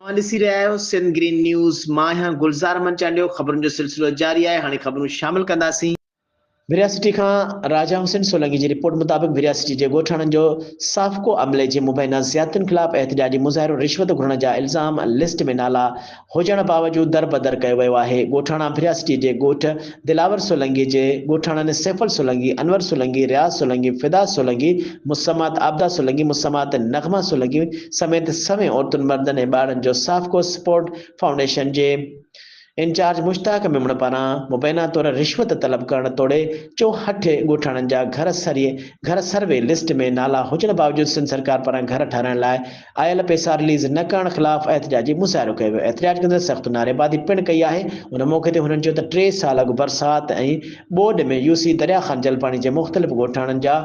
اوهان ڏسي رهيا آهيو سنڌ گرين نيوز، مان آهيان گلزار احمد چانڊيو، خبرن جو سلسلو جاري آهي، هاڻي خبرون شامل ڪنداسين. ڀريا سٽي کان راجا حسين سولنگي جي رپورٽ مطابق ڀريا سٽي جي ڳوٺاڻن جو سافڪو عملي جي مبينا زيادتين خلاف احتجاجي مظاهرو رشوت گهرڻ جا الزام لسٽ ۾ نالا هجڻ باوجود دربدر ڪيو ويو آهي. ڳوٺاڻا ڀرياسٽي جي ڳوٺ دلاور سولنگي جي ڳوٺاڻن سيفل سولنگي، انور سولنگي، رياض سولنگي، فدا سولنگي، مسمات عابده سولنگي، مسمات نغمه سولنگي سميت سوين عورتن، مردن ۽ ٻارڙن جو سافڪو سپورٽ فائونڊيشن جي انچارج مشتاق ميمڻ پاران مبينا طور رشوت طلب ڪرڻ توڙي 64 ڳوٺاڻن جا گهر گهر سروي لسٽ ۾ نالا هجڻ باوجود سنڌ سرڪار پاران گهر ٺهرائڻ لاء آيل پئسا رليز نه ڪرڻ خلاف احتجاجي مظاهرو ڪيو ويو، احتجاج ڪندڙ سخت نعريبازي پڻ ڪئي آهي، ان موقعي تي هنن چيو ته ٽي سال اڳ برسات ۽ ٻوڏ ۾ يو سي دريا خان جلپاڻي جي مختلف ڳوٺاڻن جا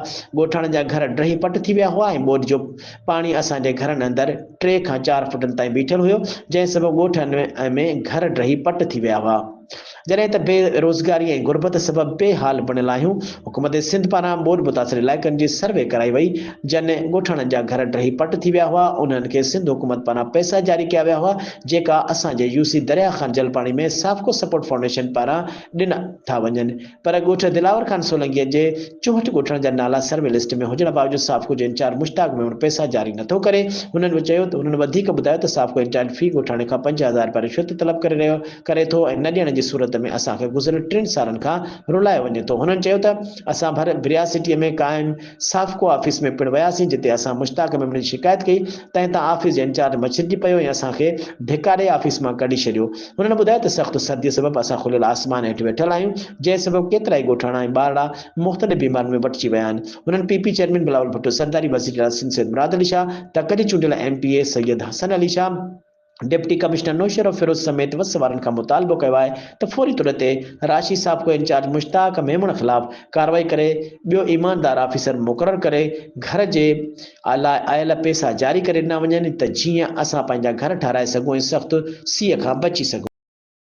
ڳوٺاڻن جا گهر ڊهي پٽ ٿي ويا هئا ۽ ٻوڏ جو پاڻي اسان جي گهرن اندر ٽي کان چار فٽن تائين بيٺل هيو جنهن سبب ڳوٺن ۾ گهر ڊهي پٽ ٿي ويا هئا. جڏهن ته بي روزگاري ۽ غربت سبب بي حال بڻيل آهيون، حڪومت سنڌ پاران ٻوڏ متاثر علائقن جي سروي ڪرائي وئي، جن ڳوٺاڻن جا گهر ڊهي پٽ ٿي ويا هئا، انهن کي سنڌ حڪومت پاران پئسا جاري ڪيا ويا هئا، جيڪا اسان جي يو سي دريا خان جلپاڻي ۾ سافڪو سپورٽ فائونڊيشن پاران ڏنا ٿا وڃن، پر ڳوٺ دلاور خان سولنگيء جي 64 ڳوٺاڻن جا نالا سروي لسٽ ۾ هجڻ باوجود سافڪو جو انچارج مشتاق ميمڻ پئسا جاري نٿو ڪري. هنن چيو ته هنن وڌيڪ ٻڌايو ته سافڪو انچارج في ڳوٺاڻي کان 5000 رپيا رشوت طلب ڪري رهيو ڪري ٿو ۽ نه ڏيڻ جي صورت ۾ اسان کي گذريل ٽن سالن کان رلايو وڃي ٿو. هنن چيو ته اسان ڀر برياسٽيء ۾ قائم سافڪو آفيس ۾ پڻ وياسين جتي اسان مشتاق ميمڻ جي شڪايت ڪئي تنهن تان آفيس جو انچارج مڇرجي پيو ۽ اسان کي ڌڪا ڏئي آفيس مان ڪڍي ڇڏيو. هنن ٻڌايو ته سخت سرديء سبب اسان کليل آسمان هيٺ ويٺل آهيون جنهن سبب ڪيترائي ڳوٺاڻا ۽ ٻارڙا مختلف بيمارين ۾ وٺجي ويا آهن. هنن P P chairman Bilawal Bhutto Zardari, وزير اعليٰ سنڌ سيد مراد علي شاهه، تڪ جي چونڊيل M P A Syed Hassan Ali Shah, deputy commissioner Naushahro Feroze سميت وس وارن کان مطالبو ڪيو آهي ته فوري طور تي راشي صاحب ڪو انچارج مشتاق ميمڻ خلاف ڪارروائي ڪري ٻيو ايماندار آفيسر مقرر ڪري گهر جي لاء آيل پئسا جاري ڪري ڏنا وڃن ته جيئن اسان پنهنجا گهر ٺهرائي سگهون ۽ سخت سيء کان بچي سگهون.